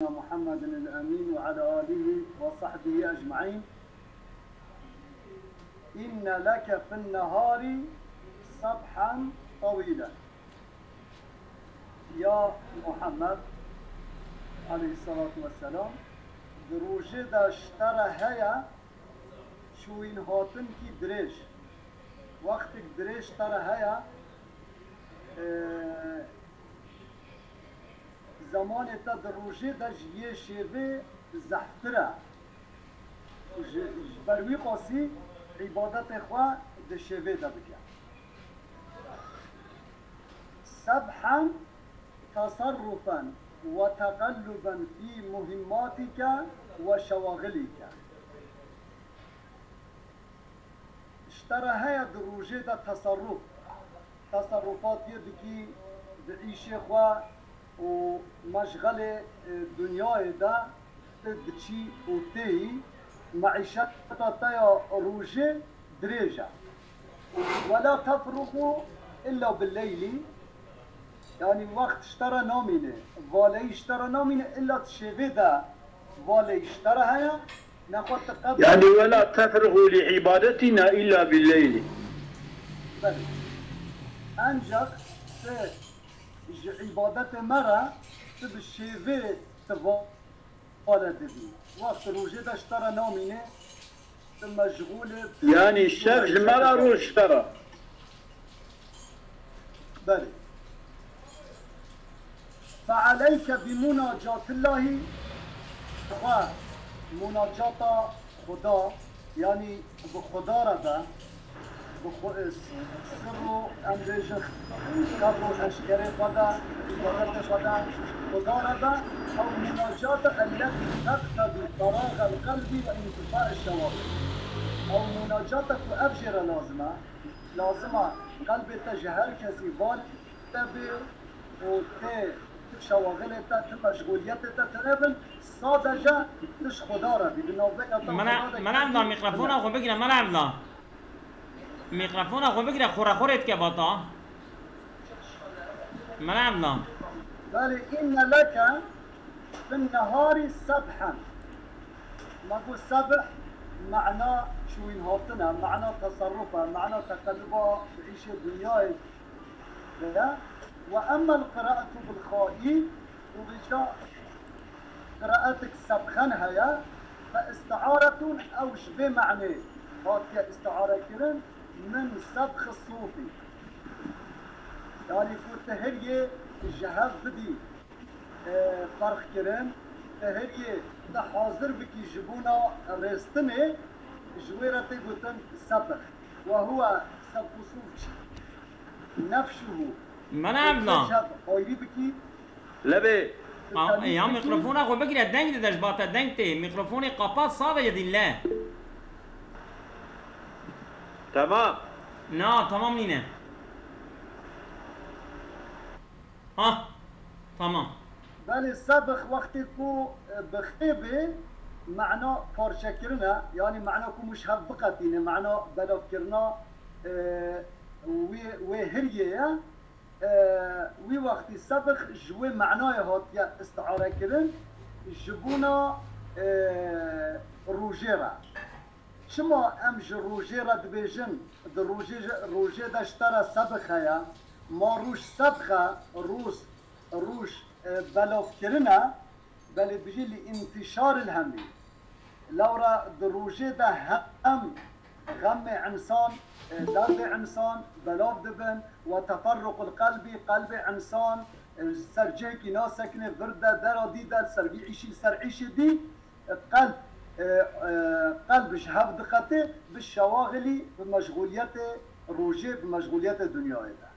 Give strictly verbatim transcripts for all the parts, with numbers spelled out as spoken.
محمد الأمين وعلى آله وصحبه أجمعين. إن لك في النهار سبحا طويلا. Ya Muhammed aleyhissalatu vesselam, di rojê de ji te re heye şûyînhatinkî dirêj. Wextek dirêj te re heye, e, zemanê te di rojê de ji yê şêvê zehftir e. Ji, ji ber wî qasî îbadetê xwe di şêvê de bike. Sebhen tasarrufen ve teqelluben fî muhimmatike ve şewaxilike. Ji te re heye di rojê de tesarruf, tesarrufat yê dikî di îşê xwe û meşxelê, e, dinyayê de tu diçî û têyî, meîşeta te ya rojê dirêj e. Ve la tefruxu illa billeyli, yanî wext ji te re namîne, valeyî ji te re namîne, illa di şêvê de valeyî ji te re heye, nexwe tu qebl Yani, ولا تفرغوا لعبادتنا إلا بالليل. Belê. Ancak tu ji îbadetê me re tu bi şêvê tu vale dibî. Wext rojê de ji te re namîne, tu meşgûl ê. Yani, şev ji me re, roj ji te re. Belê. فعليك بمناجاة الله, xwe munacata Xuda, yanî bi Xuda re be, bi xwe, sir û em bêjin qebr û eşkerê xwe de, îbadetê xwe de, Xuda re be, ew munacata التي تقتضي فراغ القلب وانطفاء الشواغل. Ew munacata ku ev jê re lazim e, lazim e qelbê te ji her kesî val te bê û tê tu şewaxilê te, tu meşgûliyetê te tune bin, sadece tu ji Xuda re bî, di navbeka te û Mene, Xuda de mene kevnî evla mîkrofona xwe bigire, mene evla. Mîkrofona xwe bigire, xure xurê dike bata. Mene evla. Belê, inne leke fin neharî sebhen. Me got sebh mana çûyîn hatine, mana teserruf e, mana teqelluba bi îşê dinyayê de ye. Ve emmel qiraetu bil xaî, û vêca qiraetek sebxen heye, fe istiaretun, ew ji vê manê hatiye istiare kirin, min sebxi sofî. Yanî ku tu hiriyê ji hev bidî, e, ferq kirin, tu hiriyê te hazir bikî ji bona rêstinê, ji wê re tê gotin sebx. Ve huwe sebxu suf nefşuhu. Mene evla. Ji hev ayrî bikî. Lebê. Ya mikrofona xwe bigire, deng dide ji ba te, deng tê. Mikrofonê kapat, sadece dinle. Tamam. Na, tamam nîne. Ha, tamam. Belê sebix wextê ku, e, bi xê bê, mana parçekirin e, yanî mana ku min ji hev biqetîne, mana belavkirina, e, wê, wê hiriyê ye. E, wî wextî sebix ji wê manayê hatiye istiare kirin, ji bona, e, rojê re. Çima em ji rojê re dibêjin, di rojê, rojê de ji te re sebix heye? Ma roj sebix e, roj, roj, e, belavkirin e, belê dijî li intîşaril hemî. Lewra di rojê de hem xemê insan, e, derdê insan belav dibin, ve teferruqul qelbî, qelbê insan, e, ser cihekî nasekine, vir de, dera dî de, ser vî îşî, ser îşê dî, Qelb, e, e, qelb ji hev diqete, bi şewaxilî, bi meşgûliyetê rojê, bi meşgûliyetê dinyayê de.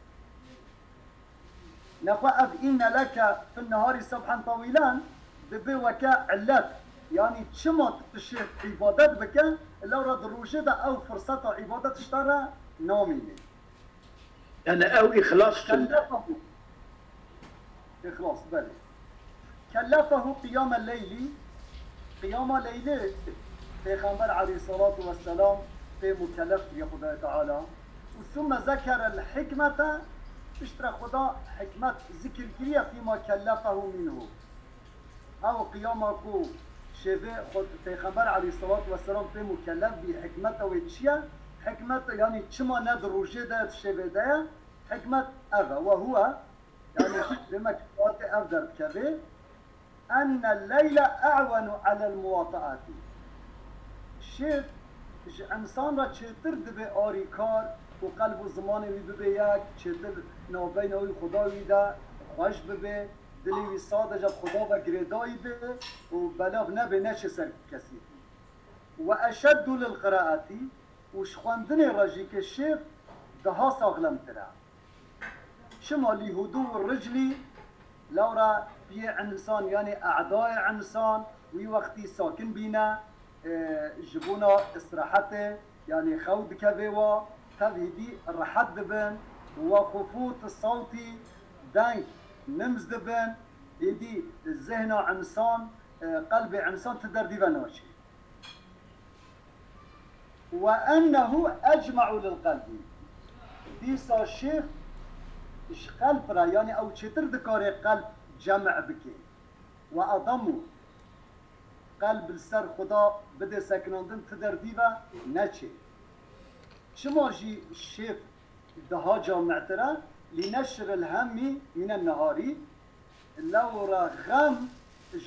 Nexwe ev inne leke fin neharî sebhen tawîlen dibe weke illet. Yanî çima tu dişê îbadet bike, lewra di rojê de ew firseta îbadet ji te re namîne. Yani ew îxlas çi? Kellefehu. Îxlas, belê. Kellefehu qiyame leylî. Qiyama leylê Pêxember aleyhissalatu vesselam pê mukellef kiriye Xwedayê Teala. Û summe zekerel hikmete, piştre Xweda hikmet zikir kiriye fîma kellefehu minhu. Ew qiyama ku şêvê xwe Pêxember aleyhissalatu vesselam pê mukellef bî, hikmeta wê çi ye? Hikmet, yanî çima ne di rojê de, di şêvê de ye? Hikmet ev e. Ve huwe, yanî demek ki ev derbikeve, enne leyle a'wenu alel muwataati. Şêv ji insan re çêtir dibe arîkar û qelb û zimanê wî bibe yek, çêtir navbeyna wî Xuda wî de xweş bibe, dilê wî sadece Xuda ve girêdayî be û belav nebe, neçe ser kesî. Ve eşeddu lil qiraeti, û ji xwendinê re jî ke şêv daha saxlemtir e. Çima lî hudû riclî, lewra piyê insan, yanî e'dayê insan, wî wextî sakin bîne, e, ji bona istirahetê, yanî xew dikeve wa, tev hêdî rehet dibin, we xufût sawtî, deng nimz dibin, hêdî zihna insan, e, qelbê insan ti derdî ve naçê. Ve ennehu ecma'u lil qelbi. Dîsa şêv ji qelb re, yanî ew çêtir dikare qelb cem' bike. Ve adamu, qelb li ser Xuda bide sekinandin, ti derdî ve neçê. Çima jî şêv daha cam'tir e? Lîneşril hemmî mînen neharî, lewra xem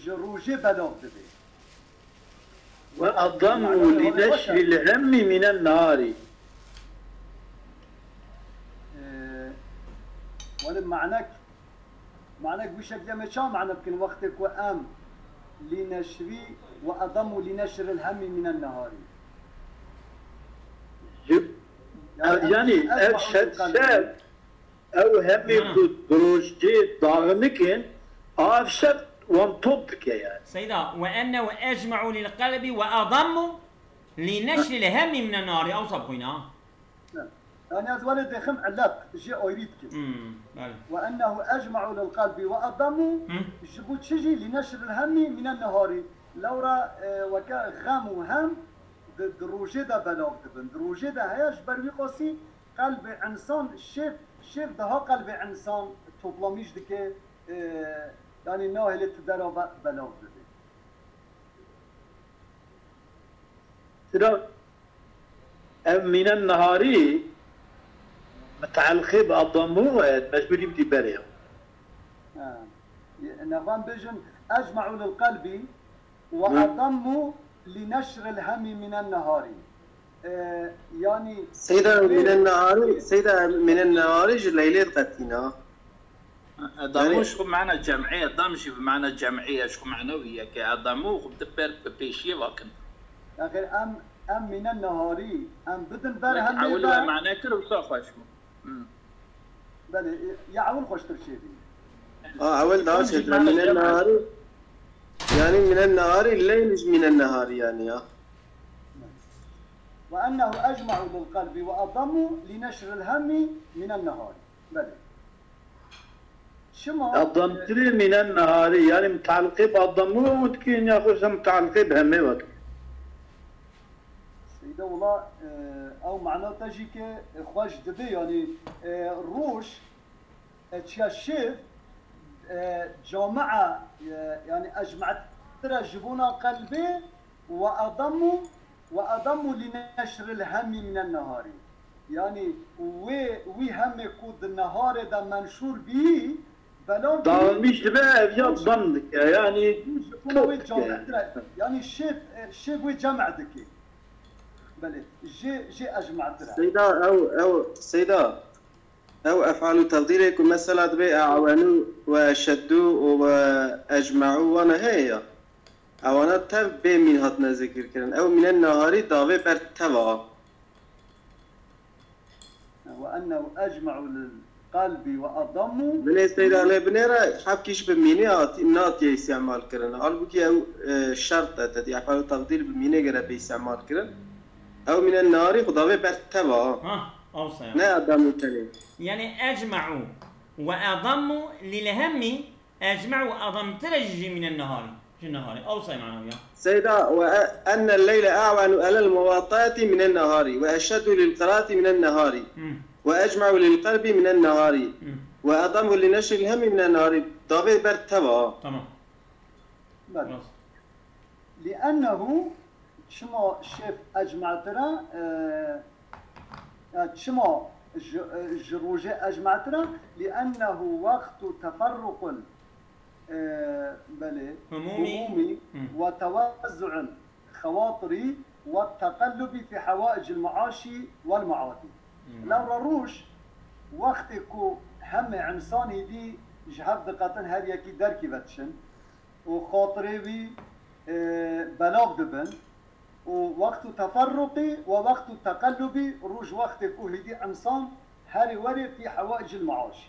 ji rojê belav dibe. Ve adamu lîneşril hemmî mînen neharî. Ee, Wele manek, manek bu şekilde me çawa mane bikin wextê ku em lîneşrî ve adamu lîneşril hemmî mînen neharî. Yanî ev şer, ew hemî ku di rojê daxilîk in, ev şer wan top dike yanî. Seyda, ve ennehu ecma'u lil qelbi ve adammu li neşril hemmi minen nari, ewsa bixwîne ha. Yanî ez wele dixim illet, jê ayrî dikim. Hmm, belê. Ve ennehu ecma'u lil qelbi ve adammu, Hı. ji bo çi jî li neşril hemmi minen neharî. Lewra, e, weke xem û hem di, di rojê de belav dibin. Di rojê de heye, ji ber wî qasî qelbê insan şêv, şêv daha qelbê insan toplamîş dike, e, yanî nahêle ti dera ve belav bibe. Sira ev mînen neharî miteelqî bi adamû e, mecbûrî bidî berê. Ha. Nevan bêjin ecma'u lil qelbi ve adammu li neşril hemî mînen neharî. E, yanî Seyda mînen neharî, seyda mînen neharî ji leylê diqetîna. Adamû ji xwe mana cem'ê, adam jî bi mana cem'ê ye, ji xwe manewî ye ke adamû xwe bi per bi pêşiyê vakin. Axir em, em mîne neharî, em bidin ber hemê ewil ve. Mane kir wisa xweş bû. Hmm. Belê, ya ewil xweştir çêbî. A, ewil daha çêtir. Mîne neharî. Yani mîne neharî, leyl ji mîne neharî yani ya. Ve ennehu ecma'u lil qelbi ve adammu li neşril hemmi mîne neharî. Belê. Çima? Adamtirê mînen neharî, yanî miteelqê bi adamû we dikin ya xwe miteelqê bi hemê we dikin? Seyda wela, e, ew mana te jî ke xweş dibe, yanî, e, roj, e, çiya şêv, e, camia, e, yanî ecmetir e ji bona qelbê ve adamû, ve adamû li neşril hemî mînen neharî. Yanî wê, wî hemê ku di neharê de menşûr bî, belav bî. Dağılmış dibe, ev ya dam dike, yanî top dike. Yanî şêv, e, şêv wê cem' dike. Belê, jê, jê ecmetir e. Seyda, ew, ew, Seyda, ew ef'al û tefdîlê ku mesela dibe e'wenû ve eşeddû û ve ecme'û wana heye ya. Ewana tev bê mîn hatine zikirkirin. Ew mîne neharî davê ber teva. Ve ennehu ecme'u lil qelbi ve adammu. Binê seyda lê binê re hevkî jî bi mînê hatî, natiye îstîmal kirin. Halbûkî ew, e, şert e, tedî ef'al û tefdîl bi mînê gere bê îstîmal kirin. Ew mîne neharî xwe davê ber teva. Ha, ew se ya. Ne adamû tenê. Yanî ecme'û ve adammu lil hemmi Ecme'u adamtir e ji mînen neharî. Ji neharî. Ew say mana ya. Seyda ve enne leyle a'wenu elel muvatati minen neharî ve eşeddu lil qiraati minen neharî ve ecme'u lil qelbi minen neharî ve adamu li neşril hemi minen neharî. Davê ber teva. Tamam. Belê. Rast. لأنه, çima şev ecmatir e, e, ya çima ji, e, ji rojê ecmatir e? لأنه وقت تفرق, e, belê, هموم. هموم Hı. وتوزع الخواطر والتقلب في حوائج المعاش والمعاد. Hı. Lewra roj, wextê ku hemê însan hêdî ji hev diqetin, her yekî derkî vedişin û xatirê wî, e, belav dibin û wextu teferruqî we wextu teqellubî, roj wextê ku hêdî însan herê werê fî hewaicil meaşî.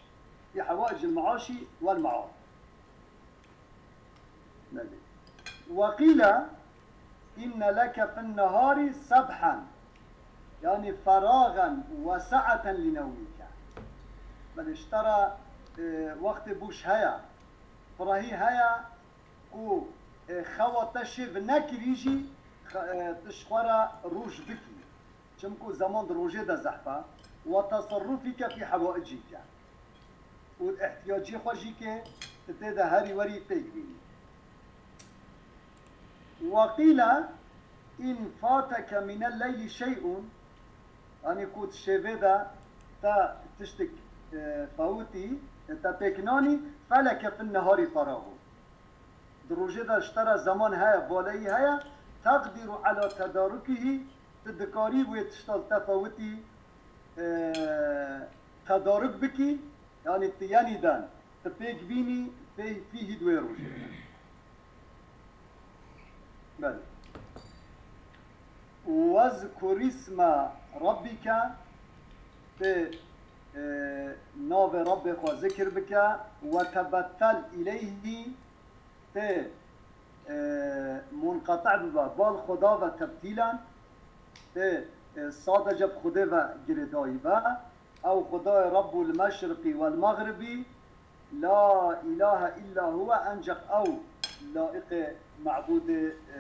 Fî hewaicil meaşî wel mead. Belê. Ve qîle inne leke fin nehari sebhen. Yanî feraxen wesaeten li newmîke. Belê, ji te re, e, wextê boş heye. Firahî heye ku, e, xewa te şêv nekirî jî, xe-, e, tu ji xwe re roj bikî. Çimku zeman di rojê de zehf e. Ve teserrufîke fî hewaicîke. Û ihtiyacê xwe jî ke tu tê de herî werî pêk bînî. Ve qîle in fateke minel leyli şey'un, yanî ku di şevê de te tiştek, e, fewitî, te pêk nanî, feleke fin neharî ferahu. Di rojê de ji te re zeman heye, baleyî heye, teqdîru ela tedarukihî, tu dikarî wê tişta li te fewitî, e, tedaruk bikî, yanî tu yenî den, tu pêk bînî, fê-, fî hî di wê rojê de. Belê. Wezkur isme rabbike, tu, e, navê Rabbê xwe zikir bike, ve tebettel ileyhî, tu, e, munqeti bibe, bal Xuda ve tebtîlen, tu, e, sadece bi Xudê ve girêdayî be, ew Xudayê Rabbul Meşriqî wel Mexribî, la îlahe îlla huwe, enceq ew laîqê mebûdê, e,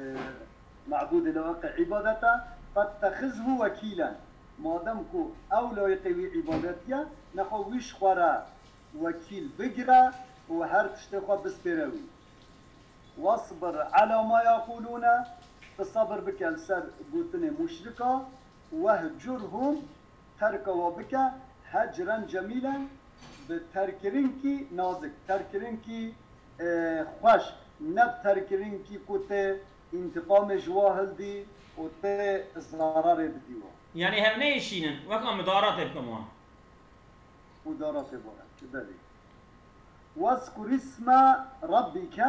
mebûdê laîqê îbadet e, fettexizhu wekîlen, madem ku ew laîqê wî îbadet ye, nexwe wî ji xwe re wekîl bigire û her tiştê xwe bispêre wî. Wasbir ela ma yeqûlûne, tu sebir bike li ser gotinê muşrika, wehcurhum, terka wa bike, hecren cemîlen, bi terkirinkî nazik, terkirinkî, e, xweş, ne bi terkirinkî ku tê întiqamê ji wa hildî û tê zararê bidî wa. Yanî hev neyêşînin, weka mudaratê bikim wan. Mudaratê bo re, belê. Wezkur isme rabbike,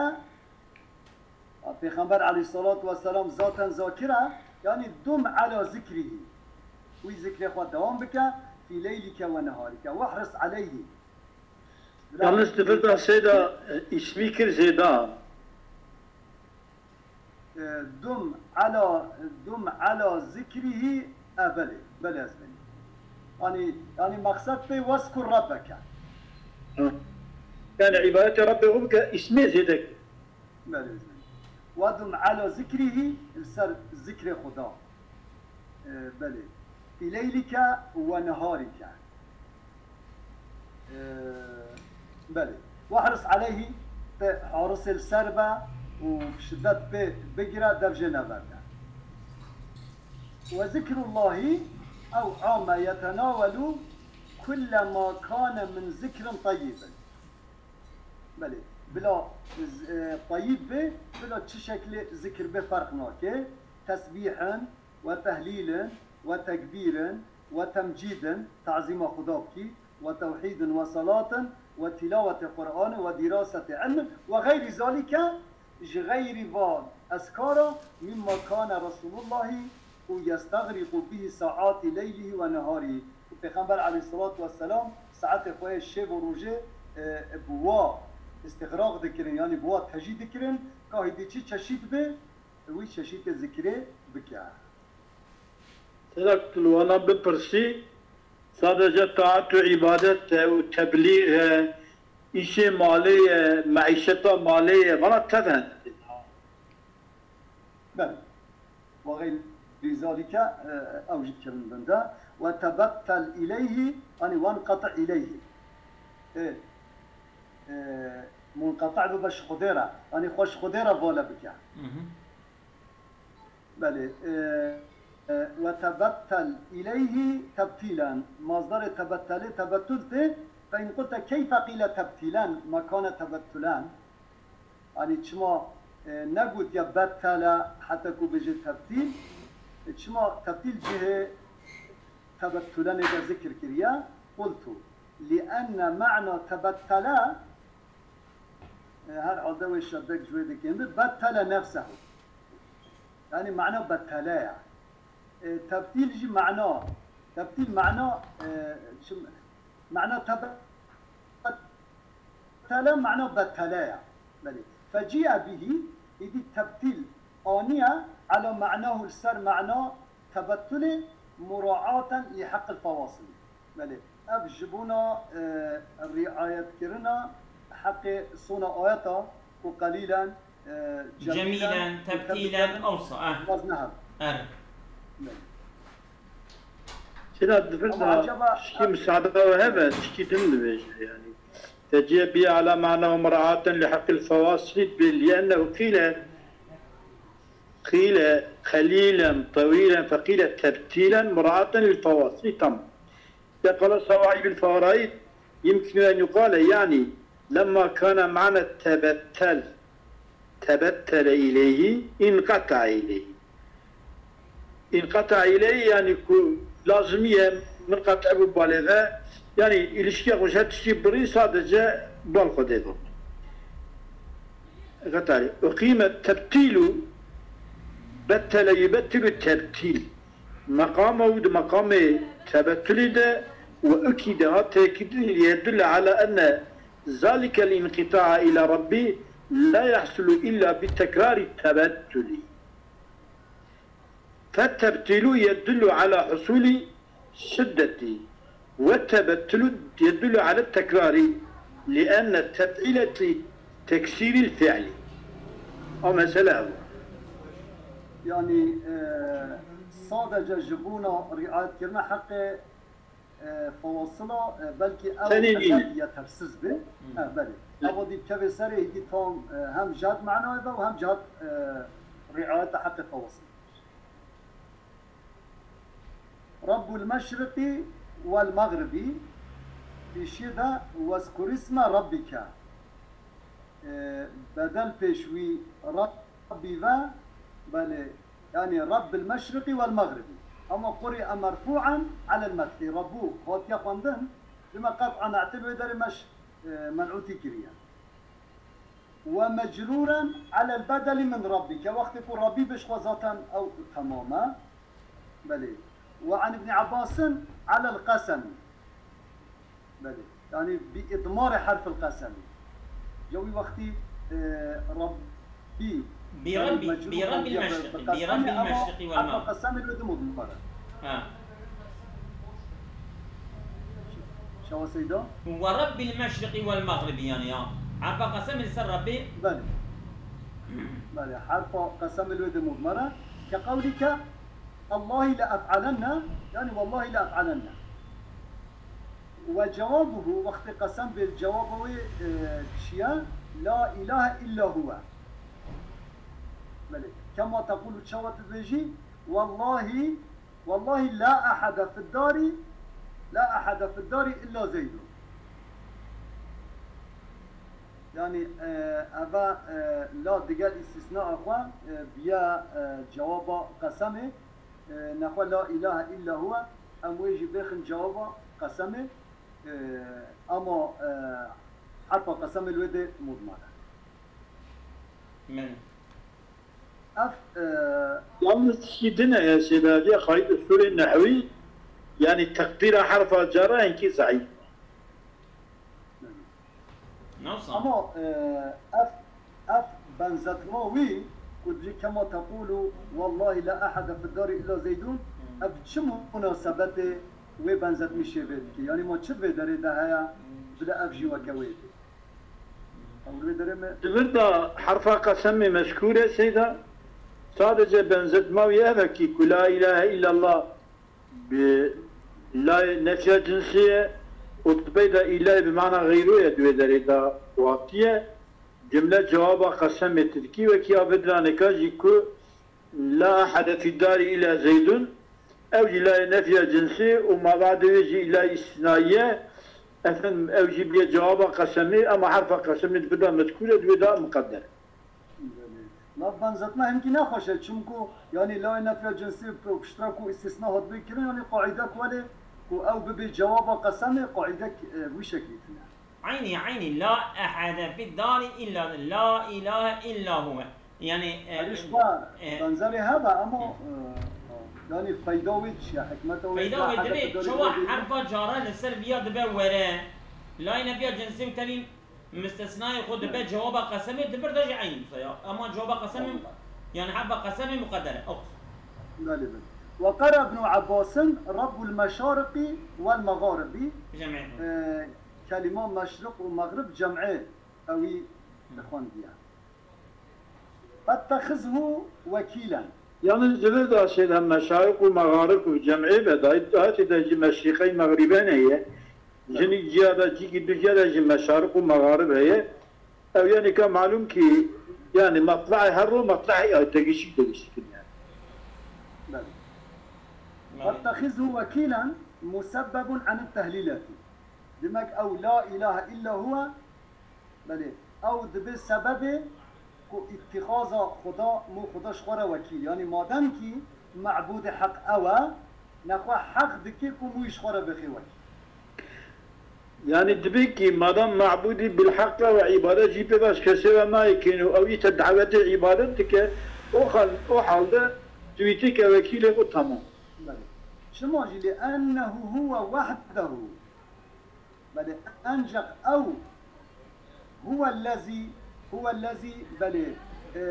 Pêxember aleyhissalatu vesselam zaten zakir e, yanî dum ala zikrihî. Wî zikrê xwe dewam bike, fî leylike ve neharike. Wehris aleyhî. Yalnız dibirda seyda, e, ismî kir zêda. E, dum ala, dum ala zikrihî, e, belê, belê ez benî. Yanî, yanî maqsed pê wezkur rabbeke. Hı. Yani ibadete Rabbê xwe bike, ismê zêde kir. Belê, ez benî. Wedum ala zikrihî, li ser zikrê Xuda. E, belê. Fî leylike ve neharike. E, belê. Wehris aleyhî, te harisê li ser be û şiddet pê bigire, dev jê neverde. Ve zikrullahî ew ame yetenawelu kulle ma kane min zikrin teyyibin. Belê. Bila, e, teyîb be, bila çi şeklê zikir be ferq nake. Tesbîhin, ve tehlîlin, ve tekbîrin, ve temcîdin, tazîma Xuda bikî, ve tewhîdin, ve salatin, ve tîlawetê Qur'anê, ve dîrasetê ilmin, ve xeyrî zalike, ji xeyrî van ezkara, mimma kane Resulullahî û yestexrîqu bihî saatî leylihî ve neharî. Û Pêxember aleyhissalatu vesselam saetê xwe yê şev û rojê, e, bi wa îstixraq dikirin, yanî bi wa tejî dikirin, ka hêdî çi çeşît be, wî çeşîtê zikirê bike. Sera tu li wana bipirsî, sadece taat û îbadet e û teblîg e, îşê malê ye, meîşeta malê ye, vana tev hene. Belê. Ve xeyrî zalike, e, ew jî dikirin bin de. Ve tebettel ileyhî, yanî wenqeti ileyhî. E, e, munqeti' bibe ji Xwedê re. Yanî xwe ji Xwedê re vala bike. Belê. E, e, "Ve tebettel ileyhi tebtîlen." Mazdarê tebettelê tebettul tê. "Fe in qulte keyfe qîle tebtîlen, ma kane tebettulen." Yanî çima, e, negotiye bettele heta ku bêje tebtîl? E, çima tebtîl cihê tebettulenê de zikir kiriye? Qultu, "Li enne me'na tebettele", e, her halde wê şeddek ji wê dikêm bi, "bettele nefsehu." Yanî mana bettele ye. E, tebtîl jî mana, tebtîl mana, e, çi, mana tebe-, tele mana betele ye. Belê. Feciye bihi, îdî tebtîl aniye ala manahu, li ser mana tebettulê, muraaten li heqil fewasilî. Belê. Ev ji bona, e, riayetkirina heqê sona ayeta ku qelîlen, e, cemîlen, Cemîlen, tebtîlen, tebtîlen, ewsa, eh. Wezne hev. Er. Belê. Seyda, di vir Ama de acaba tişkî misade we hebe, tişkî din dibêje, yanî. Teciye bi ala manahu muraaten li heqil fewasilî bi, li ennehu qîle, qîle qelîlen tewîlen feqîle tebtîlen muraaten lil fewasilî, tamam. Ve qala Sevaî bil Faraîd, yumkinu en yuqale, yanî, lemma kana mane tebettel, tebettele ileyhi, inqata ileyhi. Înqeta ileyh, yanî ku lazimiye min qet ebu balê ve, yanî îlişkiya xwe ji her tiştî birî, sadece bal xwe dê bibin. Qetarî. Uqîme tebtîlu, bettele yubettilu tebtîl. Meqama wî di meqamê tebetulî de, we ukî de hat tekîdin, liyedule ala enne zalikel înqita'a ila Rabbî la yahsulu illa bi tekrarî tebetulî. فالتبتيل يدل على حصول الشدة، والتبتل يدل على التكرار، لأن التبتيل تكسير الفعل. O mesele ev. Yanî, e, sadece ji bona riayetkirina heqê, e, fewasila, e, belkî ew Tenê nîne. Yetersiz be. Hmm. Ha, belê. Evet. Ev dî kevê serê hîdî tam, e, hem cihat manayê ve û hem cihat, e, riayeta heqê fewasila. Rabbul meşriqi vel mexribi, pêşiyê de wezkurisme rabbike. E, bedel pêş wî Rabbî ve, belê, yanî Rabbil meşriqi vel mexribi. Ama quri'e merfu'en alel methî. Rabbu hatiye xwendin, dime qet'a ne'til wê derê meş, e, men'ûtî kiriye. Ve mecruren alel bedeli min rabbike. Wextê ku Rabbî bêj xwe zaten ew temam e. Belê. Ve an Ibn Abbasin alel qesemi. Belê. Yanî bi idmarê herfil qesemî. Ya wî wextî, e, Rabbî, Bi yanî Rabbî, mecrûr bi Rabbî andiya bi, bi meşriqî, bi qesemî, Rabbî ama meşriqî wal herfa maghrib. Qesemî li dimû dimara. Ha. Şewa Seyda? Ve Rabbil meşriqî wal maghribî yanî ya. Herfa qesemî li ser Rabbî. Belê. Belê. Herfa qesemî li wê dimû dimara. Ke qewlîke, Allahî le ef'alenne, yanî wellahî le ef'alenne. Ve cewabuhu, wextê qesem bê cewaba wê, e, çi ye? La ilahe illa huve. Belê. Kema tequlu, çawa tu dibêjî? Wellahî, wellahî la ehede fid darî, la ehede fid darî illa Zeydun. Yanî, e, eva, e, la digel îstîsnaa xwe, e, biya, e, cewaba qesemê. E, nexwe la ilahe illa huve, em wê jî bêxin cewaba qesemê, e, ama, e, herfa qesemê li wê dê mudmar e. Min. Ev, e, Yalnız tişkî din heye, Sêdaliya xayî usulê nehwî, yanî teqdîra herfa cara hinkî zeîf. Newsa. Ama, e, ev, ev benzetma wî ku dibêje kema tequlu wellahî la ehede fid darî illa Zeydun, Hmm. ev çi munasebetê wê benzetmî şêvê dike? Yanî ma çi vê derê de heye, Hmm. bile ev jî weke wê be? Ew li vê derê me Di vir de herfa qesemê mezkûr e Seyda. Sadece benzetma wî ev e kî ku la ilahe illallah bi layê nefya cinsî ye û di pey de îlayê bi mana xeyru ye di wê derê de hatiye. Cumle cewaba qesemê tu dikî, wekî ya vê diranêka jî ku la ehede fî darî îla Zeydun, ew jî layê nefya cinsî û mabadê wê jî îla îstisnayî ye. Efendim, ew jî bûye cewaba qesemê, ema herfa qesemê di vê de mezkûr e, di wê de miqeder e. Laf benzetme hinkî nexweş e, çimku yanî layê nefya cinsî piştre ku îstisna hatibê kirin, yanî qaîde ku welê ku ew bibê cewaba qesemê, qaîde wî şeklî tune. Eynî, eynî, la ehede fî darî îlla, la îlahe îlla huwe. Yanî, e, Erîş xwe, e, benzerê hebe, ema, e, yanî feyda wê çi ye, hikmeta wê feyda wê dibê, çawa herfa cara li ser viya dibe were, layê nefiya cinsî û tevî mistisnayê xwe dibe cewaba qesemê, di vir de jî eynî wisa ya. Ema cewaba qesemê, yanî herfa qesemê muqeder e. Ew. Belê, belê. Ve qera Ibnû Ebbasîn Rebbul meşariqî wel mexaribi. Cemê. E, Kelîma meşriq û mexrib cem'ê ewî dixwendiye. Fettexizhu wekîlen. Yalnız di vir de sê de meşariq û mexarib û cem'ê ve dayît, dayîtê de jî meşriqey mexribên heye. Jinî ciya de, cîkî du ciya de jî meşariq û mexarib heye. Ew yanî ka malûm kî, yanî matlaê her ro matlaê ay tegişik tegişik in yani. Belê. Fettexizhu wekîlen musebbebun anit tehlîletî. Demek ew la îlahe îlla huwe, belê, ew dibe sebebê ku îtîxaza Xuda, mû Xuda ji xwe re wekîl. Yanî madem kî mebûdê heq ew e, nexwe heq dike ku mûyî ji xwe re bixê wekîl. Yanî dibe kî madem mebûdî bilheq e we îbadet jî pê ve ji kesê ve nayê kên û ew î te dawetê îbadet dike, o hal, o halde tu wî têke wekîlê û temam. Belê. Çima jî li ennehu huwe wehdehu. Belê, enceq ew huwellezî, huwellezî, belê, e,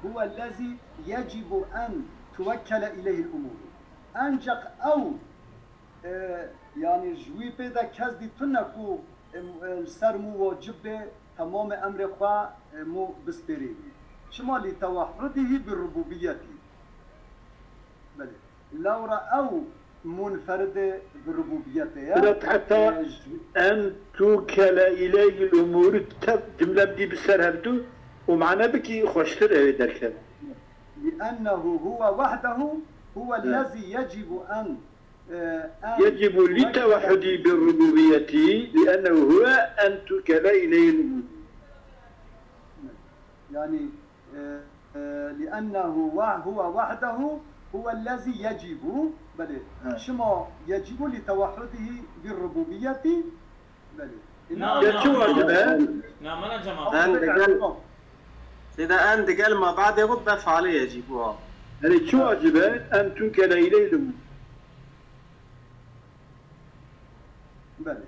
huwellezî yecîbu en tuwekkele ileyhil umûru. Enceq ew, e, yanî ji wî pê de kes dî tune ku, e, li ser mû wacib be temamê emrê xwe, e, mû bispêrê wî. Çima lî tewehhudihî bi rububiyetî. Belê. Lewra ew munferidê bi rububiyetê ye. Bira heta en tukele ileyhil umûrî tev cimle bidî bi ser hevdu û mane bikî xweştir ew ê derkeve. Li ennehu huwe wehdehu huwe lezî yecibu en, e, en Yecibu li tewehhudî bi rububiyetî li ennehu huwe en tukele ileyhil umûrî. Yanî, e, e, li ennehu wa-, huwe wahdehu huwellezî yecîbu, belê. Çima yecîbu li tewahhudihî bir rububiyetî, belê. Na, na, na, na, mana cema. En digel, sêde en digel ma badê xwe befalê yecîbu ha. Belê, çi wacib e? En tu kele ileylim. Belê.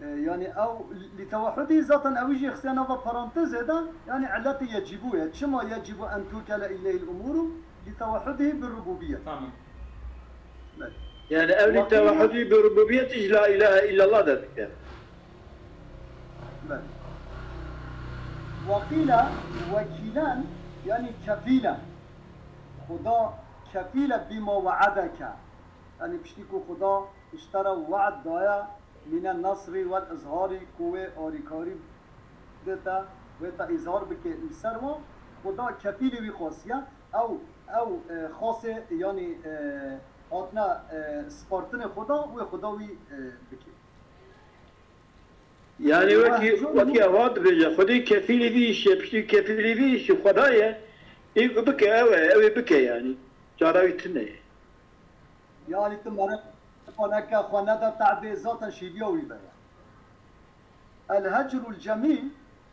E, yanî ew li tewahhudî zaten ew jî xistiye nava parantezê de, yanî illetê yecîbû ye. Çima yecîbû en tukele îleyhil umûru? Li tewahhudî bi rububiyet. Tamam. Belê. Yani ew li tewahhudî bi rububiyet ji la ilahe illallah de dike. Belê. Waqîle wekîlen, yanî kefîlen. Xuda kefîle bîma we'edeke. Yanî piştî ku Xuda ji te re we'd daye, mîne nesrî wel izharî ku wê arîkarî bide te, wê te îzhar bike li ser wan, Xuda kefîlê wî xwestiye, ew, ew, e, xasê, yanî, e, hatine, e, spartinê Xuda, wê Xuda wî, e, bike. Yanî wekî, wekî ev hat dibêje, Xwedê kefîlê vî îşê, piştî kefîlê vî îşê Xweda ye, ê ku bike ew e, ew ê bike yanî. Çara wî tune ye. Yanî tu mere xwe neke, xwe nede tehdê, zaten şîviya wî veye. El hecrul cemîl,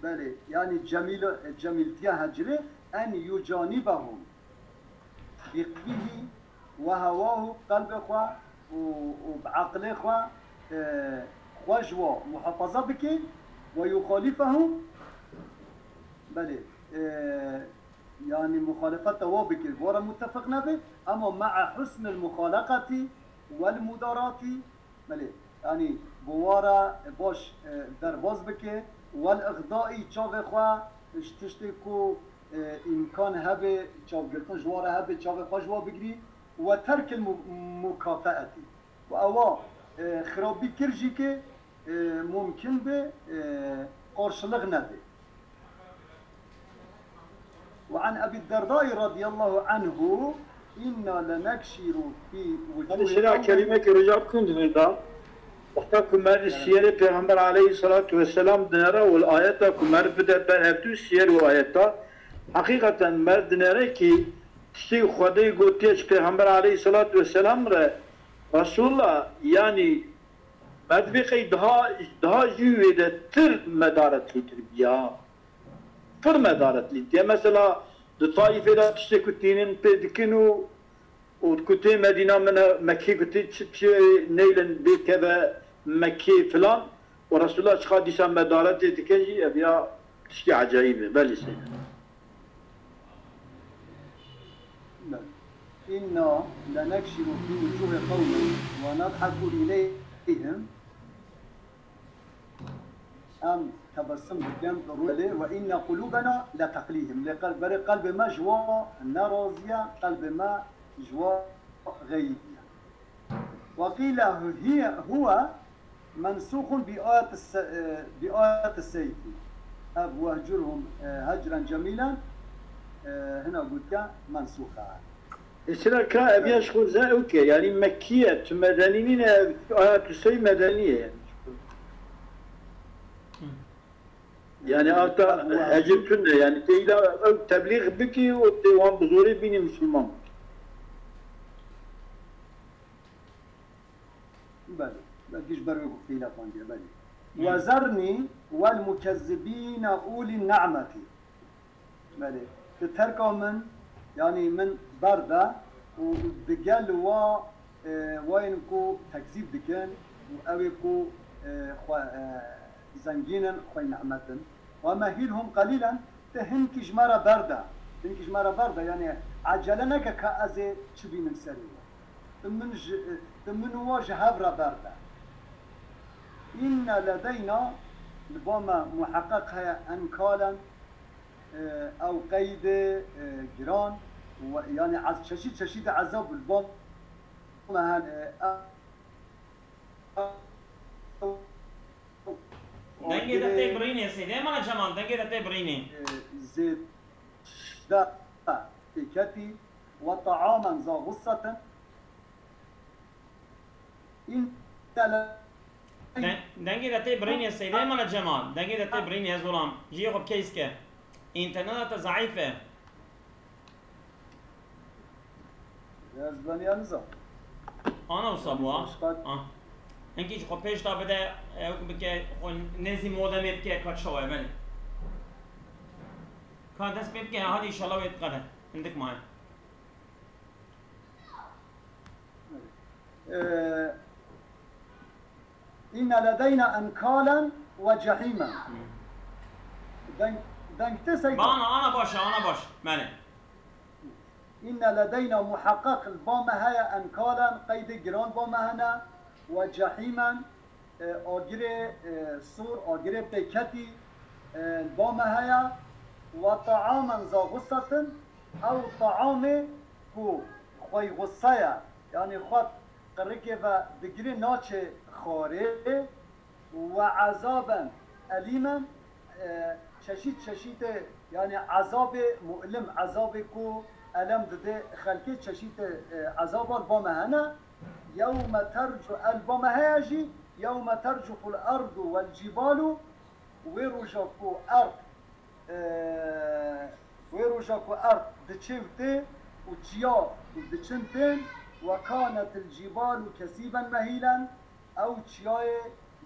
belê, yanî cemîl, cemîltiya hecrê, en yucanibehum bi qelbihî we hewahu, qelbê xwe û, û bi eqlê xwe, e, xwe ji wa muhafaza bike, we yuxalifehu, belê, e, yanî muxalefeta wa bike, wa re mutefeq nebe, ema me'a husnil muxaleqetî wel mudaratî, belê, yanî bi wa re baş, e, derbaz bike, wel ixdaî çavê xwe ji tiştê ku, e, îmkan hebe çavgirtin ji wa re hebe çavê xwe ji wa bigirî, we terkil mu-, mukafeetî. Û ewa, e, xirabî kir jî ke, e, mumkin be, e, qarşiliq nede. وعن أبي الدرداء رضي الله عنه: إنا لنكشر في وجوه قوم. Hadi şira kelîmekî rica bikin di vir de. Wexta ku mer li siyerê Pêxember aleyhisselatu vesselam dinere û li ayeta ku mer bide ber hevdû siyer û ayeta, heqîqeten mer dinere kî tiştê Xwedê gotiye ji Pêxember aleyhisselatu vesselam re, Resulullah, yanî mer divê qey daha, daha jî wê de tir medaretlîtir biya. Pir medaretlî diye. Mesela di Taîfê de tiştê ku tînin pê dikin û û ku tê Medîna min e, Mekkê ku tê çi çi neylin bê keve Mekkê filan û Resulullah çiqa dîsa medaretê dike jî ev ya tiştê ecayîb e. Belê seyde. إنا لنكشر في وجوه قوم ونضحك إليهم. Em tebessum dikin rûyê lê, وإن قلوبنا لتقليهم. Lê qel-, berê qelbê me ji wan nerazî ye, qelbê me ji wan xeyîb e. وقيل هي، هو منسوخ بآية الس-، بآية السيف. Ev وهجرهم هجرا جميلا, hina gotiye mensûx e. Mesela ka ev ya ji xwe ze ew ke, yanî Mekkî ye, tu medenî nîne, ev Ayet Husey medenî ye yanî. Yanî arta hecir tune, yanî tê îla ew teblîx bikî û tê wan bi zorê bînî misilman bikî. Belê, belkî ji ber wê ku xîlafan diye, belê. وذرني والمكذبين أولي النعمة. Belê. Di terka min, yanî min berde û digel wa, e, wayên ku tekzîb dikin û ew ê ku, e, xwe, e, zengîn in, xwey nehmet in. ومهلهم قليلا, tu hinkî ji me re berde. Hinkî ji me re berde, yanî ecele neke ka ez ê çi bînim serê we. Tu min ji, tu min û wa ji hev re berde. إن لدينا, li ba me muheqeq heye, أنكالا, e, ew qeydê, e, giran, we, yanî ez-, çeşît çeşîtê ezab li ba me hene, e, ew, ew, Dengê te tê birînê, Seydê Mala Cemal, dengê te tê birînê. e, zêd-, da, pêketî, وطعاما ذا غصة. Dengê de tê birînê Seydê Mala Cemal. Dengê de tê birînê, ez olam. Jiyê xwe bikeyiske. Înterneta te zeîf e. Ez beniya nizam. Ana wisa bû ha. Hinkî ji xwe pêş da bide, ew bike, xwe nêzî modemê bike, ka çawa ye, belê. Ka dest pê bike, hadi înşallah wê diqede. Hindik maye. Ee, إن لدينا أنكالا وجحيما. Deng, deng te seyda. Ana, ana baş, ana baş. Belê. إن لدينا muheqeq li ba me heye أنكالا, qeydê giran ba me hene, وجحيما, e, agirê, e, sor, agirê pêketî, e, li ba me heye, وطعاما ذا غصة, ew taamê ku xwey xusse ye, yanî xwe qirikê ve digirê naçê xwarê, وعذابا أليما, e, çeşît çeşîtê, yanî ezabê mu'lim, ezabê ku elem didê xelkê, çeşîtê, e, ezaba li ba me hene. يوم ترجف, el ba me heye jî, يوم ترجف الأرض والجبال, wê roja ku erd, e, wê roja ku erd diçê û tê û çiya diçin tên, وكانت الجبال كثيبا مهيلا, ew çiyayê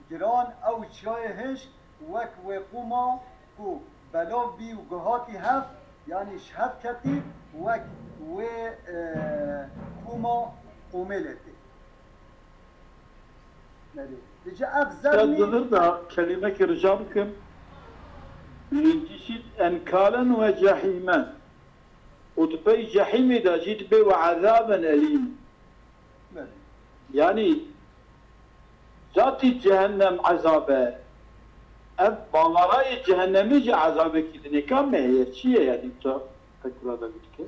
giran, ew çiyayê hêj, wek wê qûma ku belav bî û guhatî hev, yanî ji hev ketî, wek wê, e, qûma qûmê lê tê. Nerê? Dice ev zernî. Di vir de kelîmekî rica bikim. Ji cî jî enkalen we cehîmen. Û di pey cehîmê de jî dibê we ezaben elîm. Belê. Yanî zatî cehennem ezab e. Ev mawarayê cehennemê jî ezabekî dinê. Ka me heye? Çi ye yanî tu pek wira de dike?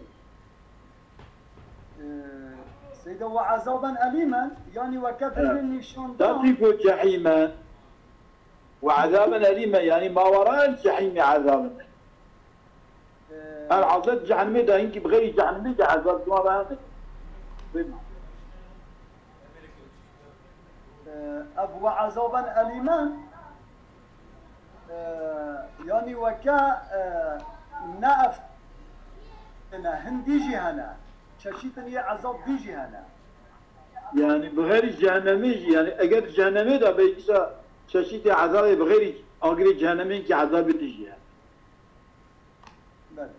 Seyda, وعذابا أليما, yanî weke dibê nîşan da. Zatî ku cehîm e. وعذابا أليما, yanî mawarayê cehîmê ezab e. Her hazret cehennemê de hinkî bi xeyrî cehennemê de ezab dima ve hebe. Ev we ezaben elîmen, e, yanî weke, e, ne ev tine, hin dî jî hene. Çeşîtin yê ezab dî jî hene. Yani bi xeyrî cehennemê jî, yani eger cehennemê de bê dîsa çeşîtê ezabê bi xeyrî agirê cehennemê ki ezabê dî jî hene. Belê.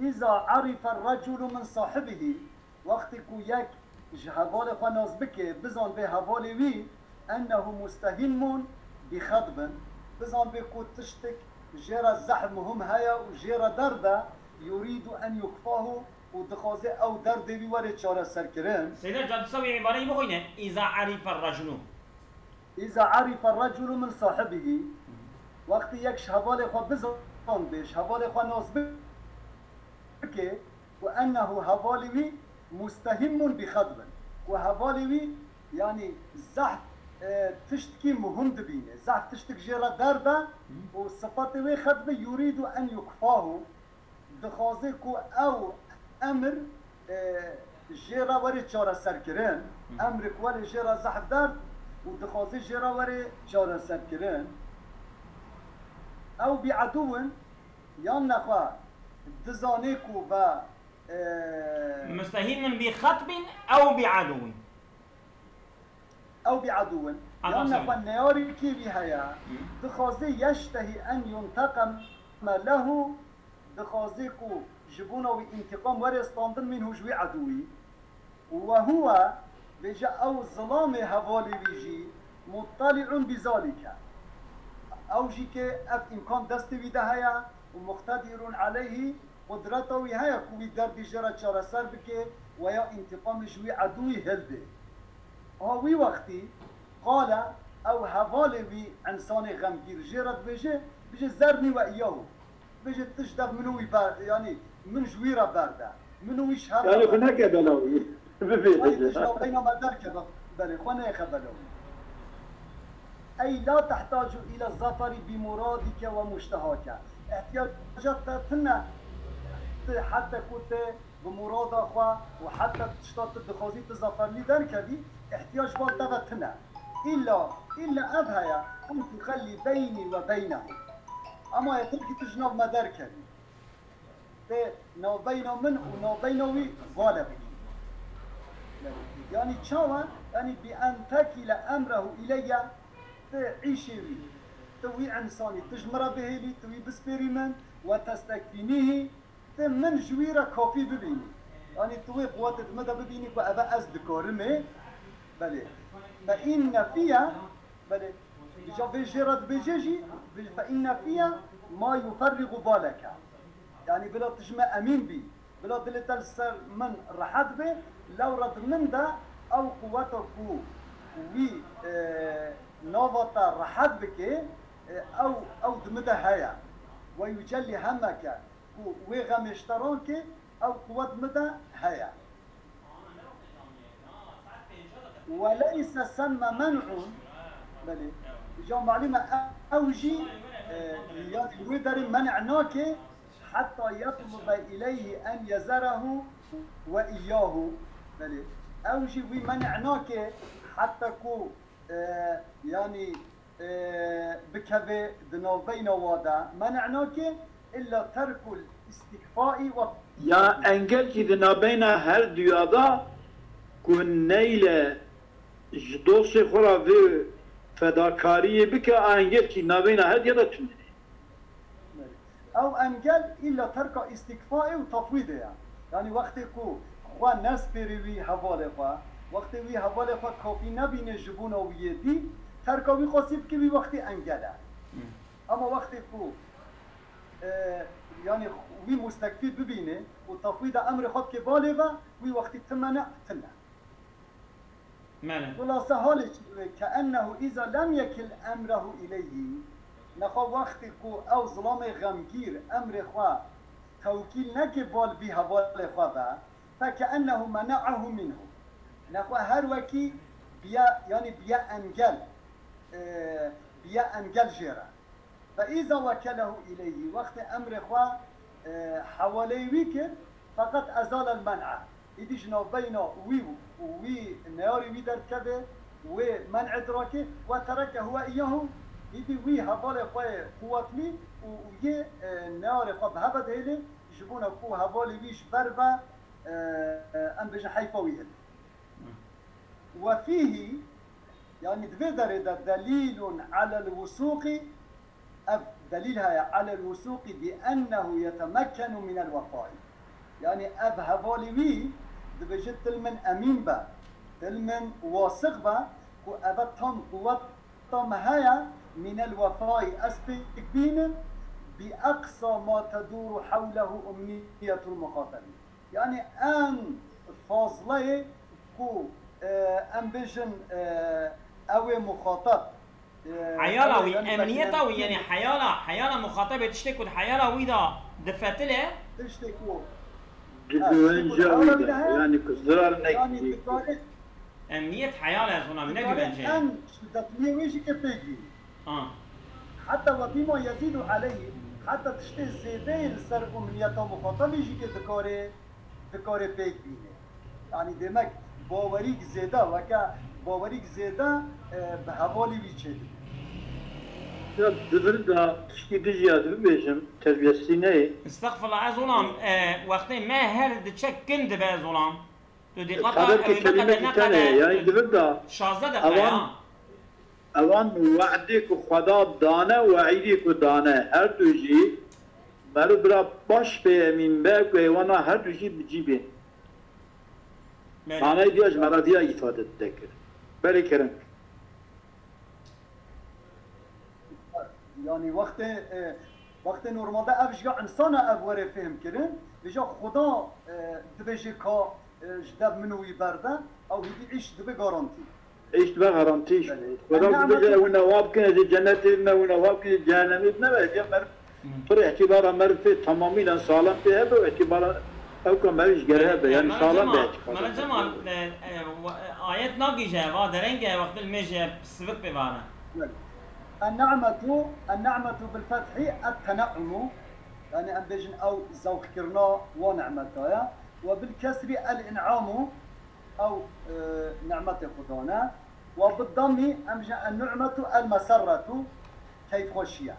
Îza arife reculu min sahibihî, wextê ku yek ji hevalê xwe nas bike, bizan bê hevalê wî ennehu mustehîmmun bi xedbin, bizan bê ku tiştek jê re zehf muhim heye û jê re derd e, yurîdu en yukfahu, û dixwaze ew derdê wî were çareserkirin. Seyda Cadisa wî îbareyî bixwîne, îza arife reculu. Îza arife reculu min sahibihî, wextî yek ji hevalê xwe bizanbê, ji hevalê xwe nas bike ku ennehu, hevalê wî, mustehîmmun bi xedbin, ku hevalê wî, yanî zehf, e, tiştkî muhim dibîne, zehf tiştik jê re derd e û sifetê wê xedbi yurîdu en yukfahu, dixwaze ku ew emir, e, jê re were çareserkirin, emrik were jê re zehf derd û dixwaze jê re were çareserkirin. Ew bi edûwin, yan nexwe dizanê ku ve, e, Mustehîmmun bi xetbin ew bi edûwin. Ew bi edûwin. Yan nexwe neyarîkê wî heye, dixwaze yeştehî en yunteqeme lehu, dixwaze ku ji bona wî întîqam were standin mînhu ji wî edûwî. Û we huwe, vêje ew zilamê hevalê wî jî, muttali'un bi zalike. Ew jî ke ev îmkan destê wî de heye û muqtedirun aleyhî, qudreta wî heye ku wî derdî jê re çareser bike we ya întîqamê ji wî edûwî hildê. A wî wextî qale ew hevalê wî însanê xemgîr jê re dibêje, bêje zernî we îyahu. Bêje tu ji dev min û wî ber, yanî min ji wî re berde. Min û wî ji hev re berde. Yanî xwe neke bela wî. Bibêje. Hayê tu ji navbeyna me derkeve. Belê, xwe neyêxe bela wî. Ey la tehtacu île zaferi bi muradike ve muştehake. Îhtiyaca te tune. Tu heta ku tu bi murada xwe û heta tişta tu dixwazî tu zaferlî derkevî, îhtiyac wan te ve tune. Îlla, îlla ev heye, en tuxellî beynî ve beynehu. Ama yeter ki tu ji nav me derkevî. Te navbeyna min û navbeyna wî vale bikî. Yanî çawa? Yanî bi en tekîle emrehu îleyye, tu îşê wî, tu wî însanî, tu ji min re bihêlî, tu wî bispêrî min, ve testekfînîhî, tu min ji wî re kafî bibînî. Yanî tu wê quwetê di min de bibînî ku eve ez dikarim ê. Belê. Fe inne fiye, belê. Îca vê jê re dibêje jî, fe inne fiye ma yuferrîxu baleke. Yanî bila tu ji me emîn bî, bila dilê te li ser min rehet be, lewre di min de ew quweta ku wî, e, nava te rehet bike, e, ew, ew di min de heye. Ve yucellî hemmeke, ku wê xemê ji te ranke, ew quwet min de heye. Weleyse semme men'un, belê, îca malûm e, ew jî, e, ya li wê derê men'a nake, heta yetluba ileyhi en yezerehu ve iyyahu, belê, ew jî wî men'a nake, heta ku, e, yanî, e, bikeve di navbeyna wa de, men'a nake, illa terkul istikfai ve. Ya engel jî di navbeyna her duya de ku neyle ji dostê xwe re vê fedakariyê bike, a engel jî navbeyna her duya de tune. Ew engel îlla terka îstîkfayê û tefwîdê ye. Yanî wextê ku xwe nespêrî wî hevalê xwe, wextê wî hevalê xwe kafî nebîne ji bona wî yê dî, terka wî xwesî bike, wî wextî engel e. Hmm. Ama wextê ku, e, yanî wî mustekfî bibîne û tefwîda emrê xwe bike balê ve, wî wextî ti mene tune. Mene. Xulasa halê çi dibe? Keennehu îza lem yekil emrehu ileyhi. Nexwe wextê ku ew zilamê xemgîr emrê xwe tewkîl neke bal vî hevalê xwe ve, fekeennehu mene'ahu minhu. Nexwe her wekî biya, yanî biya engel, e, biya engel jê re. فإذا وكله إليه، wextê emrê xwe, e, hewaleyê wî kir, فقد أزال المنع. Îdî ji navbeyna wî û wî neyarê wî derdikeve, wê men'ê dirake, وتركه وإياه، îdî wî hevalê xwe yê quwetlî û yê, e, neyarê xwe bi hev ve dihêle, ji bona ku hevalê wî ji ber ve, e, em bêjin heyfa wî hebe. وفيه، yani di vê derê de دليل على الوثوق، ev delîl heye, على الوثوق بأنه يتمكن من الوفاء. Yani ev hevalê wî dibêje til min emîn be, til min wasix be ku eve tam quweta me heye من الوفاء، ez pêk bînim بأقصى ما تدور حوله أمنية المخاطب. Yani en fazlayê ku, e, em bêjin, e, ew ê muxatab, e, Heyala ew ê wî, yani emniyeta wî, beklentiyê yani heyala, heyala muxatabê tiştê ku di heyala wî de difetile. Tiştê ku, ha, tiştê ku di heyala wî de heye, yani ku zirar yani nekî. Dikare Emniyet heyal e zona wî, ne dikare güvence ye. En şiddetliyê wê jî ke pêk bîne. Ha. Heta وبما يزيد عليه، heta tiştê zêdeyê li ser umniyeta muxatabê jî ke dikare, dikare pêk bîne. Yani demek bawerîk zêde, weke bawerîk zêde, e, bi hevalê wî çêdibe. Ya di vir de tiştî dijî ez bibêjim, terbiyesî neyê. Estexfirullah, ez olam, e, wextê me her diçe kin dibe ez olam. Tu dîqat Xeber ke ew ê kelîme neqede, dîtene, neqede, yani tu di vir de şazdeh deqa ewan, ya. Ewan we'dê ku Xweda dane, we'îdê ku dane, her du jî meriv bira baş pê emîn be ku heywana her du jî bi cî bên. Belê. Manayê diya ji me re diya îfade dide kir. Belê kerem. Yani wextê, e, wextê normalde ev ji ya insana ev were fêhm kirin, vêca Xuda, e, dibêje ka, e, ji dev min û wî berde, ew hîdî îş dibe garantî. Îş dibe garantî. Belê. Xuda dibêje, ew ne wa bikin, ez ê cennetê me, ew ne wa bikin, ez ê cehennemê me, ev ya mer-, Hmm. Pir îtîbara meriv pê tamamînen salam pê hebe û îtîbara ew ka meriv ji gere hebe, yani Mela salam be Cemal, îtîbara Mela Cemal, meriv. E, e, wa-, e, ayet nagîje, va dereng e, wextê li mêje sivik pê vane. النعمة، النعمة بالفتح التنعم، yani em bêjin ew zewqkirina wa nimeta ye. وبالكسر الإنعام، ew, e, nimetê Xudan e. وبالضم em bêjin النعمة المسرة، keyfxweşiye.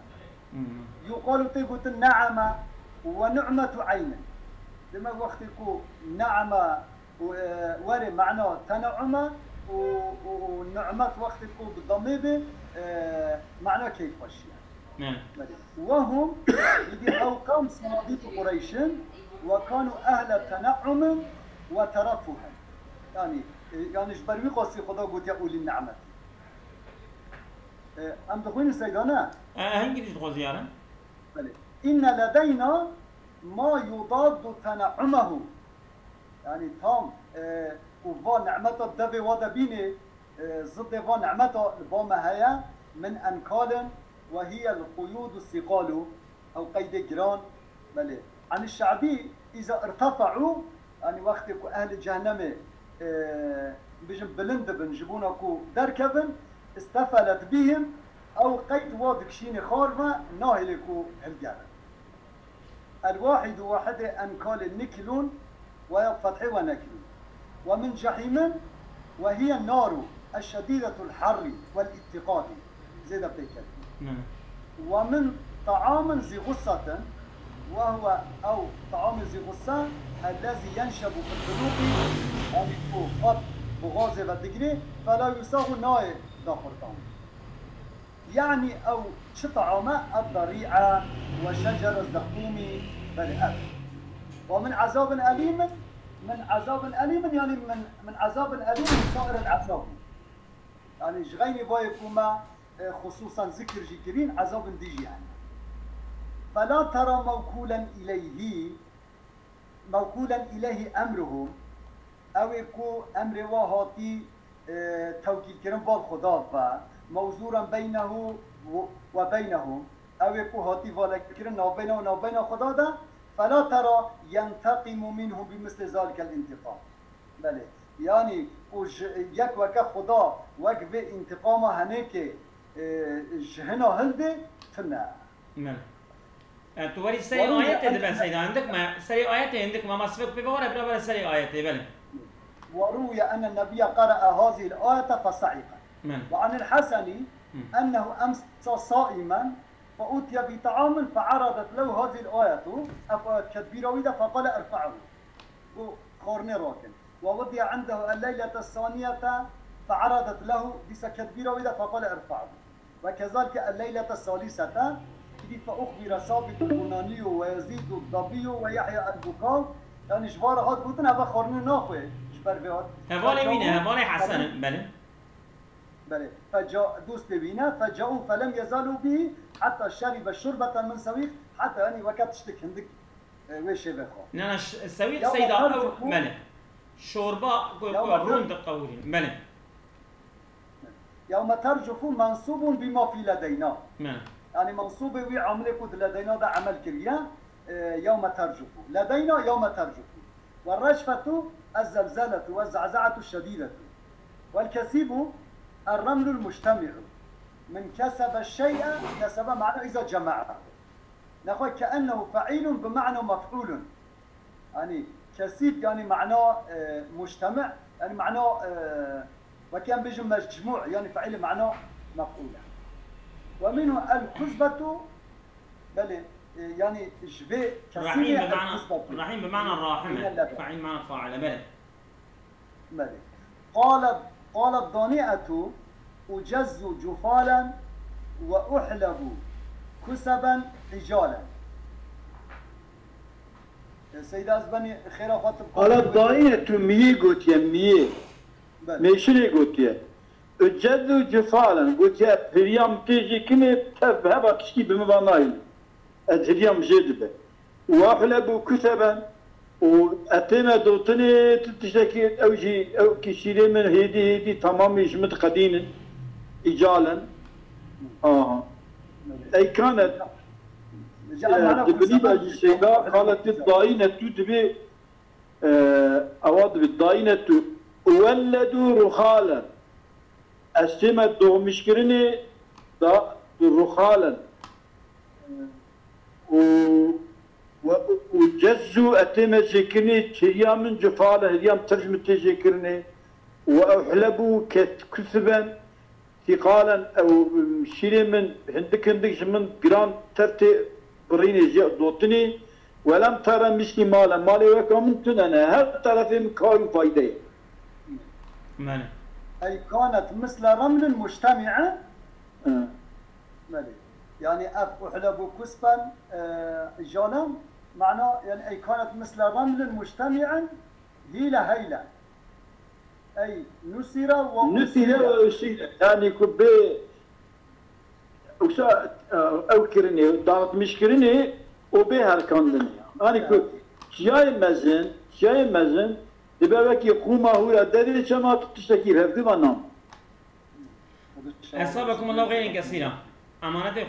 Hmm. يقال tê gotin نعم ونعمة عين. Demek wextê ku نعم û, e, were mana tenauma û, û, û nimet wextê ku bi damê be, e, mana keyfxweşiye. Ne. Belê. وهم، îdî ew qewm صناديد Qureyş in، وكانوا أهل تنعم وترفه. Yani, e, yani ji ber wî qasî Xuda gotiye ulî nimetî. E, em dixwînin seyda ne? E, hingî dî dixwazî yarin? Belê. إن لدينا ما يضاد تنعمه. Yani tam, e, ku va nimeta devê wa de bînê, e, zidê va nimeta li ba me heye, من أنكال وهي القيود الثقال، ew qeydê giran, belê. عن الشعب إذا ارتفعوا، yani wextê ku ehlê cehennemê, e, bijin bilind dibin, ji bona ku derkevin، استفلت بهم، ew qeyd wa dikişînê xar ve, nahêlê ku hilgerin. الواحد، wahidê أنكال نكل، ويا فتحي ونكل. ومن جحيم وهي النار الشديدة الحر والاتقاد. Zêde pêket. Ne. ومن طعام ذي غصة، وهو أو طعام ذي غصة الذي ينشب في الحلوق، ew ku xwe bi gazê ve digirê، فلا يساغ، nayê daxurdan. Yani ew çi taam e? الضريع وشجر الزقوم، belê ev. ومن عذاب أليم، من عذاب أليم، yani من، من عذاب أليم من سائر العذاب. Yani ji xeynî vayê ku me, e, xusûsan zikir jî kirîn, ezabin dî jî hene. فلا ترى موكولا إليه، موكولا إليه أمرهم، ew ê ku emrê wa hatî, e, tewkîlkirin val Xuda ve، موزورا بينه و، وبينهم، ew ê ku hatî valekirin navbeyna û navbeyna Xuda de، فلا ترى ينتقم منهم بمثل ذلك الانتقام. Belê. Yanî ku ji yek weke Xuda wek vê întiqama henêkê, e, ji hina hildê tune. Belê. E, tu werî serê ayetê dibe Seyda, hindik me, serê ayetê hindik me, ma sivek pê ve were bira bere serê ayetê, belê. وروي أن النبي قرأ هذه الآية فصعق. Belê. وعن الحسن أنه أمسى صائما فأتي بطعام فعرضت له هذه الآية، أف آية كتبيرة ويدا فقال ارفعه. بو خورني روكن. ووضع عنده الليلة الثانية فعرضت له، ديسا كتبيرة ويدا فقال ارفعه. وكذلك الليلة الثالثة، إذ فأخبر ثابت البناني ويزيد الضبي ويحيى البكا، يعني جوار هاد بوتن هذا خورني ناخوي، جبر بهاد. Hevalê wî ne, hevalê Hesen, belê. بلى. فجاء دوست بينا فجاءوا فلم يزالوا به حتى شرب شربة من سويق، حتى يعني وقت تشتك هندك، آه، ويشي بخو. Na, na, ş-, sewîq يوم seyda ew, ترجف. Belê. Şorba ku, يوم ku rûn ترجف. Diqewirîn. Belê. يوم ترجف منصوب بما في لدينا. Belê. يعني منصوب وي عاملة كود لدينا ده عمل كريا، آه، يوم ترجف. لدينا يوم ترجف. والرجفة الزلزلة والزعزعة الشديدة. والكسيب الرمل المجتمع. من كسب الشيء، كسب معنى إذا جمعه. نخوي كأنه فعيل بمعنى مفعول. يعني كسيب يعني معناه، آه، مجتمع، يعني معناه، آه، وكان بيجي مجموع، يعني فعيل معناه مفعول. ومنه الكسبة، بلى، آه، يعني جبي رحيم كسيبة بمعنى، الكسبة. رحيم بمعنى الراحمة. من اللبن. فعيل معنى فاعل، بلى. بلى. قالت، قالت ضانئة: أجز جفالا وأحلب كسبا عجالا. Seyda, ez benî xêra xwe tu Qala dayine tu miyê gotiye, miyê. Belê. Mêşirê gotiye. Uceddu cifalen, gotiye, piriyam tê jê kinê, tev heva tiştî bi min va nayî. Ez hiriyam jê dibe. Wahlebu kuseben û etême dotinê tu tiştekî ew jî ew kişîrê min hêdî hêdî tamamî ji min diqedînin. Îcalen. Aha. Ey kanet. Di binî de jî seyda xaletê dayîne tu dibê, e, ewa dibê dayîne tu. Welledu ruxalen. Ez tême doğmîşkirinê da ruxalen. Û, û, û cezzu etême jêkirinê çiriya min cifale hiriyam tirj min tê jêkirinê. Û ewhlebu ket kusiben tîqalen ew şîrê min hindik hindik ji min giran tev tê birînê jê dotinê. Welem tera mîslî male. Malê weka min tune ne. Her terefê min kar û fayde ye. Mane. Ey kanet misle remlin mujtemi'e. Hı. Belê. Yani ev uhlebu kusben, e, jana, mana, yani ey kanet misle remlin mujtemi'en hîle heyle. Ey nusira ve usire. Nusire ve usire. Yani ku bê, wisa, e, ew kirinê, dağıtmış kirinê û bê herkandinê. Yani ku çiyayê mezin, çiyayê mezin, dibe wekî qûma hûra derê çema tu tiştekî hevdî ve nam. Esabekum Allah xeyrên kesîra. Emanetê